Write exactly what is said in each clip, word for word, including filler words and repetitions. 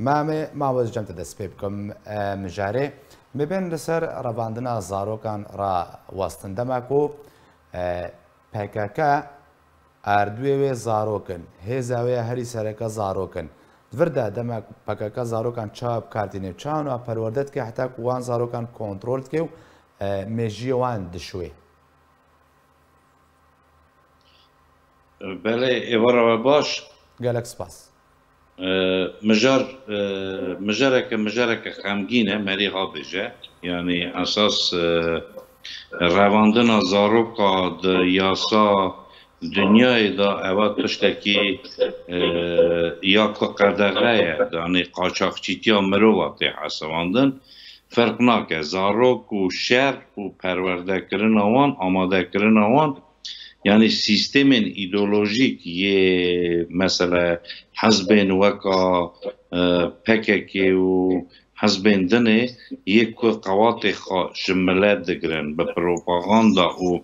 Mamê, ma ez cem te dest pê bikim, e, mijarê. Mê bên li ser revandina zarokan rawestin. Dema ku, e, P K K erdûyê wê zarok in, hêza wê ya herî sereke zarok in. Di vir de dema ku P K K zarokan çawa bi kar tîne, çawa wan perwerde dike, heta ku wan zarokan kontrol dike û, e, mejiyê wan dişuwê. Belê, êvara we baş. Gelek spas. E, mijar, e, mijareke, mijareke xemgîn e, merî ha bêje. Yanî esas, e, revandina zaroka di yasa dinyayê de eva tiştekî, e, ya ku qedexe ye, yanî qaçaxçîtiya mirova tê hesibandin. Ferq nake, zarok û şer û perwerdekirina wan, amadekirina wan, yanî sîstemên îdeolojîk yê, mesela, hizbên weka, e, P K K û hizbên dinê yê ku qewatê xwe ji milet digirin, bi propaganda û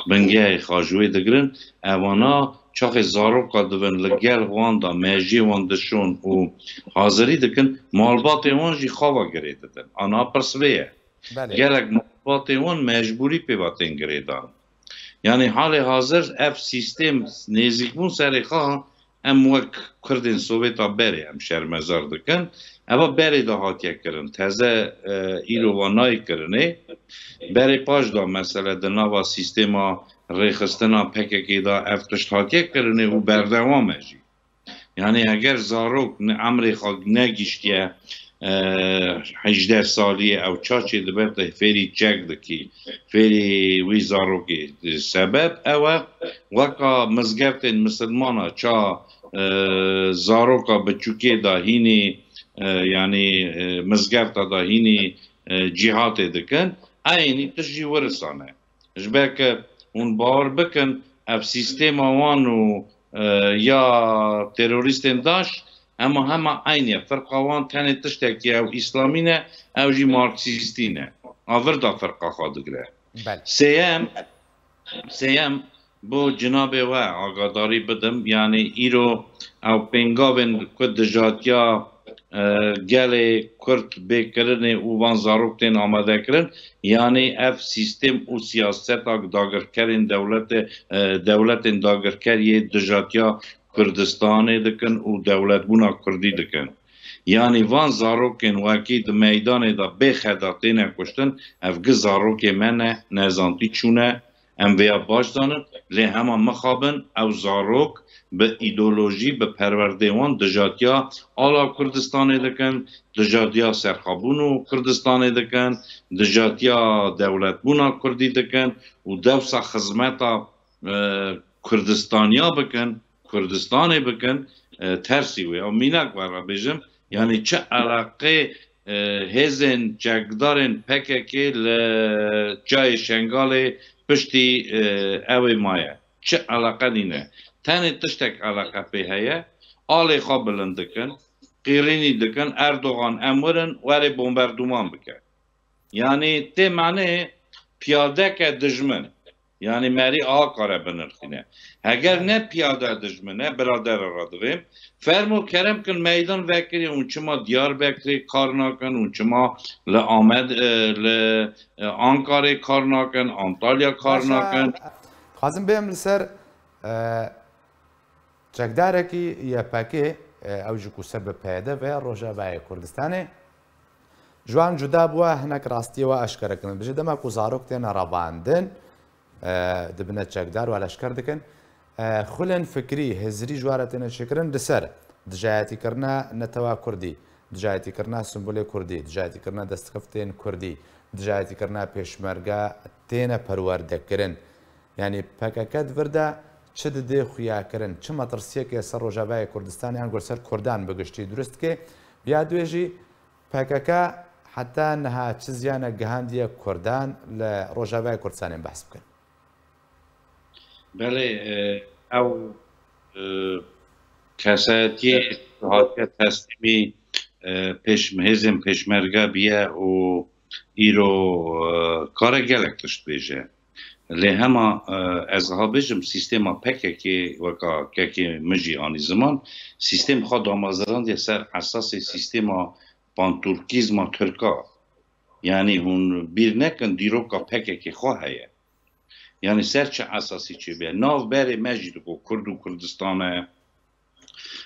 bingehê xwe ji wê digirin, evana çaxê zaroka dibin li gel wan de mejiyê wan dişon û hazirî dikin, malbatê wan jî xwe ve girê didin. Ana pirs vê ye. Belê. Gelek malbatê wan mecbûrî pê ve tên girêdan. Yanî halê hazir ev sîstem nêzîkbûn serê xwe, em wek Kurdên Sovêta berê em şermezar dikin. Eva berê de hatiye kirin. Teze, e, îro va nayê kirinê. Berê paş de mesele di nava sîstema rêxistina P K K de ev tişt hatiye kirinê û berdewam e jî. Yanî eger zarok ne, emrê xwe negiştiye, e, hejdeh saliyê, ew ça çêdibe, te fêrî çek dikî, fêrî wî zarokê. Sebeb ew e, weka mizgeftên misilmana ça, e, zaroka biçûkê de hînî, e, yanî, e, mizgefta de hînî, e, cîhatê dikin, eynî tişt jî wirisan e. Ji ber ke hûn bawer bikin, ev sîstema wan û, e, ya terorîstên DAIŞ, hema hema eynî ye. Firqa wan tenê tiştekî ew îslamî ne, ew jî marksîstî ne. A vir de firqa xwe digire. Belê. Sêyem, sêyem, bo cinabê we agadarî bidim, yanî îro ew pêngavên ku dijatiya, e, gelê Kurd bê kirinê û van zarok tên amadekirin, yanî ev sîstem û siyaseta dagirkerên dewlete, e, dewletên dagirker yê dijatiya Kurdistanê dikin û dewletbûna Kurdî dikin. Yanî van zarokên wekî di meydanê de bê xeda têne kuştin, ev gi zarokê me ne, nezantî çûne, em vêya baş zanin, lê hema mixabin ew zarok bi îdeolojî, bi perwerdê wan dijatiya ala Kurdistanê dikin, dijatiya serxwebûn û Kurdistanê dikin, dijatiya dewletbûna Kurdî dikin û dewsa xizmeta, e, Kurdistaniya bikin, Kurdistanê bikin, e, tersî wê. Ew mînak we re bêjim, yanî çi eleqê, e, hêzên çekdarên P K K li Çiyayê Şengalê piştî, e, ew ê maye. Çi eleqe nîne. Tenê tiştek eleqe pê heye, alê xwe bilind dikin, qîrînî dikin, Erdogan em werin, were bomberduman bike. Yanî tê manê piyadeke dijmin. Yanî merî a kare binirxîne. Heger ne piyade dijmin e, biradere re divêm, fermo kerem kin meydan vekirî, hûn çima Diyarbekirê kar nakin, hûn çima li Amed, e, li, e, Ankarê kar nakin, Antalya kar nakin. Dixwazim bêm li ser, e, çekdarekî Y P G, e, ew jî ku ser bi P Y D ve Rojavayê Kurdistanê, ji wan cuda bûye, hinek rastiyê we eşkere kirin. Bije dema ku zarok têne revandin, e, dibine çekdar û leşker dikin, e, xulên fikrî, hizrî ji we re têne çêkirin, li ser dijayetîkirina netewa Kurdî, dijayetîkirina simbolê Kurdî, dijayetîkirina destkeftên Kurdî, dijayetîkirina pêşmerge têne perwerdekirin. Yanî P K K di vir de çi didê xuyakirin, çi metirsiyekê ser Rojavayê Kurdistanê yan gur ser Kurdan bi giştî dirust dike, ya duê jî P K K heta niha çi ziyanek gihandiye Kurdan li Rojavayê Kurdistanê behs bikin? Belê, e, ew, e, kesayetiyê hatiye teslîmî, e, pêş-, hêzên pêşmerge biye û îro, e, kare gelek tişt bêje. Lê hema, e, ez ha bêjim, sîstema P K K, weka kekê min jî anî ziman, sîstêm xwe damazirandiye ser esasê sîstema panturkîzma Tirka. Yanî hûn bîr nekin, dîroka P K K xwe heye. Yanî ser çi esasî çêbûye? Nav berê me jî digo Kurd û Kurdistan e.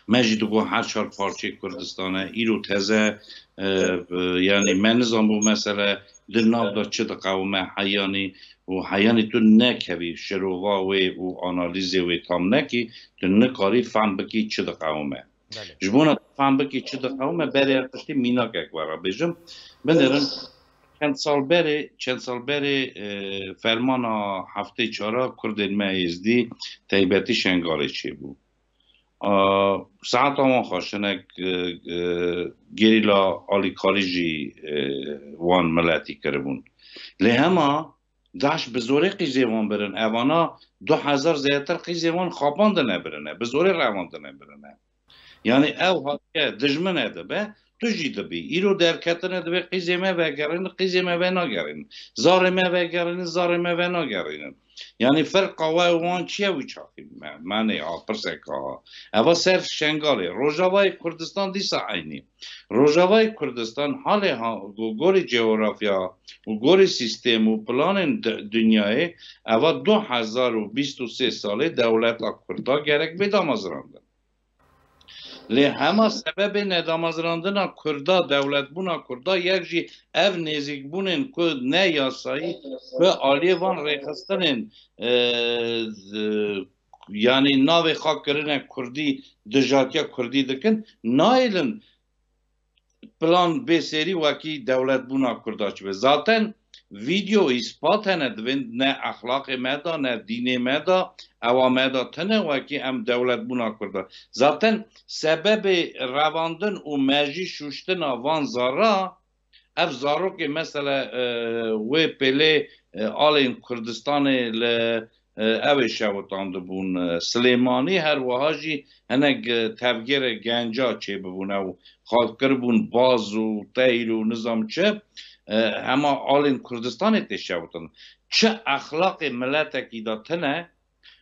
Me jî digo her çar parçeyê Kurdistan e. Îro teze, e, e, yanî me nizanbû mesele di nav de çi diqewime heyanî û heyanî tu nekevî şirova wê û analîzê wê tam nekî, tu nikarî fehm bikî çi diqewime. Belê. Ji bona tu fehm bikî çi diqewime, berê her tiştî mînakek we re bêjim. Binêrin, çend sal berê, çend sal berê, e, fermana heftê çara Kurdên me Êzdî, taybetî Şengalê çêbû. A, saeta wan xweş hinek, e, e, gerîla alîkarî jî, e, wan miletî kiribûn. Lê hema DAIŞ bi zorê qîzê wan birin. Evana du hezar zêdetir qîzê wan xapandine birine. Bi zorê revandine birine. Yanî ew hatiye dijmin e dibe, tu jî dibî. Îro derketine dibe qîzê me vegerînin, qîzê me venagerînin. Zarê me vegerînin, zarê me venagerînin. Yanî ferqa we û wan çi ye wî çaxî me? Menê ha, pirsek ha. Eva ser Şengalê, Rojavayê Kurdistan dîsa eynî. Rojavayê Kurdistan halê ha, go-, gorî coğrafya û gorî sîstem û planên di-, dinyayê, eva du hezar û bîst û sê salê dewleta Kurda gerek bê damezrandin. Lê hema sebebê nedamezrandina Kurda, dewletbûna Kurda, yek jî ev nêzîkbûnên ku ne yasayî, ku aliyê van rêxistinên, e, z-, yanî navê xwe kirine Kurdî, dijatiya Kurdî dikin, nayêlin plan bê serî wekî dewletbûna Kurda çi be. Zaten vîdeo îspat hene, divên ne exlaqê me da, ne dînê me da, ewa me da tine wekî em dewletbûna Kurda. Zaten sebebê revandin û mejî şuştina van zara, ev zarokê mesela, e, wê pêlê, e, alên Kurdistanê li, e, ew ê şewitandibûn, e, Silêmanî, her wiha jî hinek, e, tevgêrê genca çêbibûn, ew xwe kiribûn baz û teyl û nizam çi, e, hema alên Kurdistanê tê şewitandin. Çi exlaqê miletekî de tine,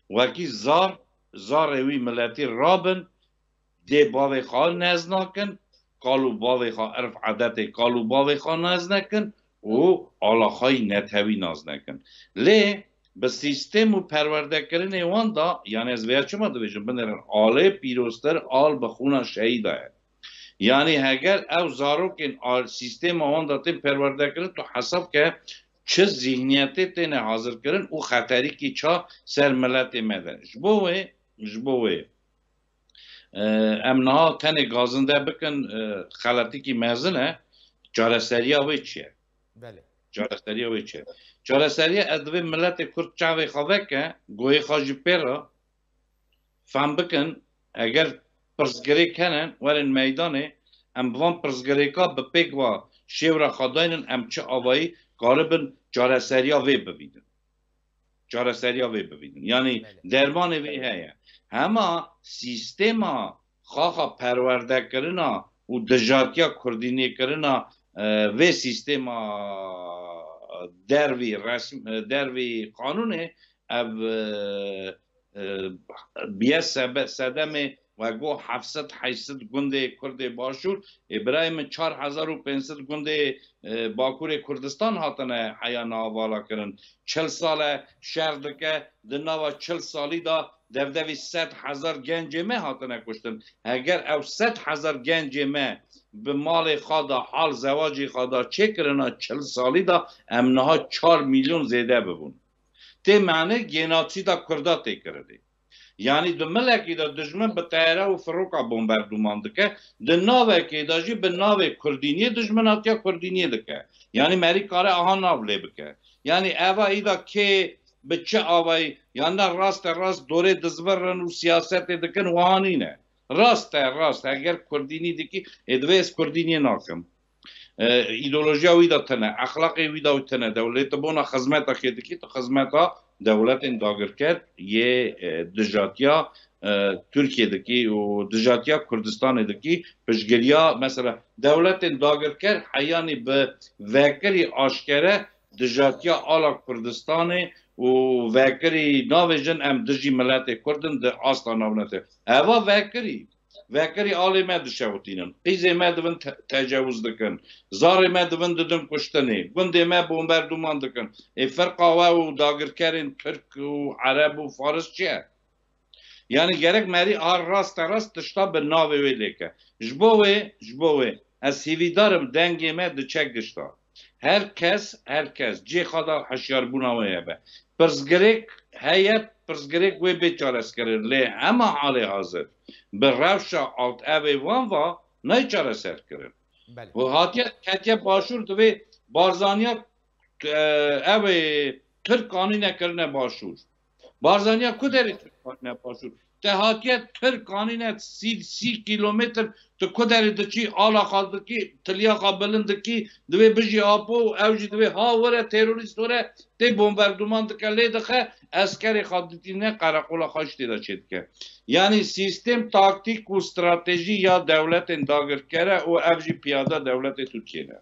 wekî zar, zarê wî miletî rabin, dê bavê xwe nez nakin, kal û bavê xwe, irf edetê kal û bavê xwe nez nekin û alaxayî netewî naz nekin. Lê bi sîstem û perwerdekirinê wan da, yanî ez vêya çima dibêjim, binêrin, alê pîroztir al bi xûna şehîda ye. Yanî heger ew zarokên al-, sîstema wan da tên perwerdekirin, tu hesab ke çi zîhniyetê têne hazirkirin û xeterîkî ça ser miletê me de. Ji bo wê, ji bo wê, e, em niha tenê gazinde bikin, e, xeletîkî mezin e, çareseriya wê çi ye? Belê. Çareseriya wê çi ye? Çareseriya ez divê miletê Kurd çavê xwe veke, goyê xwe jî pê re, fam bikin, eger pirsgirêk hene, werin meydanê, em bi van pirsgirêka bi pêk ve şêwra xwe daynin, em çi avayî karibin çareseriya vê bibînin. Çareseriya vê bibînin. Yanî Belê. dermanê vê heye. Hema sîstema xaxa perwerdekirina û dijatiya kurdînêkirina, e, vê sîstema dervî resm-, dervî qanûnê ev, e, e, biye sebe-, sedemê we got heft sed heyşt sed gundê Kurdê Başûr, ê birayê min çar hezar û pênc sed gundê, e, Bakurê Kurdistan hatine heya niha vala kirin. Çil sal e şer dike, di nava çil salî de devdevî sed hezar gencê me hatine kuştin. Heger ew sed hezar gencê me bi malê xwe de hal zewacê xwe de çêkirina çil salî de, em niha çar milyon zêde bibûn. Tê mane genocîda Kurda tê kirinê. Yanî di milekî de dijmin bi teyare û firoka bomberduman dike, di navekê de jî bi navê kurdîniyê dijminatiya kurdîniyê dike. Yanî merî kare aha nav lê bike. Yanî eva îda kê bi çi avayî, yan ne rast e rast dorê dizvirin û siyasetê dikin, wiha nîne. Rast e rast, eger kurdînî dikî, ê divê ez kurdîniyê nakim. E, îdeolojiya wî de tine, exlaqê wî de wî tine, dewlet bona xizmeta kê dikî, tu xizmeta dewletên dagirker yê, e, dijatiya, e, Tirkiye dikî û dijatiya Kurdistanê dikî, piştgiriya, mesela, dewletên dagirker heyanî bi vekirî aşkere dijatiya ala Kurdistanê û vekirî navêjin em dijî miletê Kurd in di asta navnetewî. Eva vekirî, vekirî alê me dişewitînin. Qîzê me divin te-, tecewuz dikin. Zarê me divin didin kuştinê. Gundê me bomberdûman dikin. Ê firqa we û dagirkerên Tirk û Ereb û Faris çi ye? Yani gerek merî a raste rast tişta bi navê wê lêke. Ji bo wê, ji bo wê ez hîvîdar im dengê me diçe gişta. Her kes, her kes cê xwe da hişyarbûna wê hebe. Pirsgirêk heye, pirsgirêk wê bê çareskirin. Lê hema halê hazir bi rewşa alt evê wan va nayê çareserkirin. Belê. Û hatiye ketiye başûr divê Barzaniya, e, ew ê Tirk anîne kirine başûr. Barzaniya ku derê Tirk anîne başûr? Te hatiye Tirk anîne sî, sî kîlometr, tu ku derê diçî, ala xwe dikî, tiliya xwe bilind dikî, divê bijî Apo û ew jî divê ha were terorîst were, tê bomberdûman dike, lê dixe, eskerê xwe ditîne, qereqola xwe jî tê de çêdike. Yanî sîstem, taktîk û stratejî ya dewletên dagirkere û ev jî piyada dewletê Tirkiyê ne.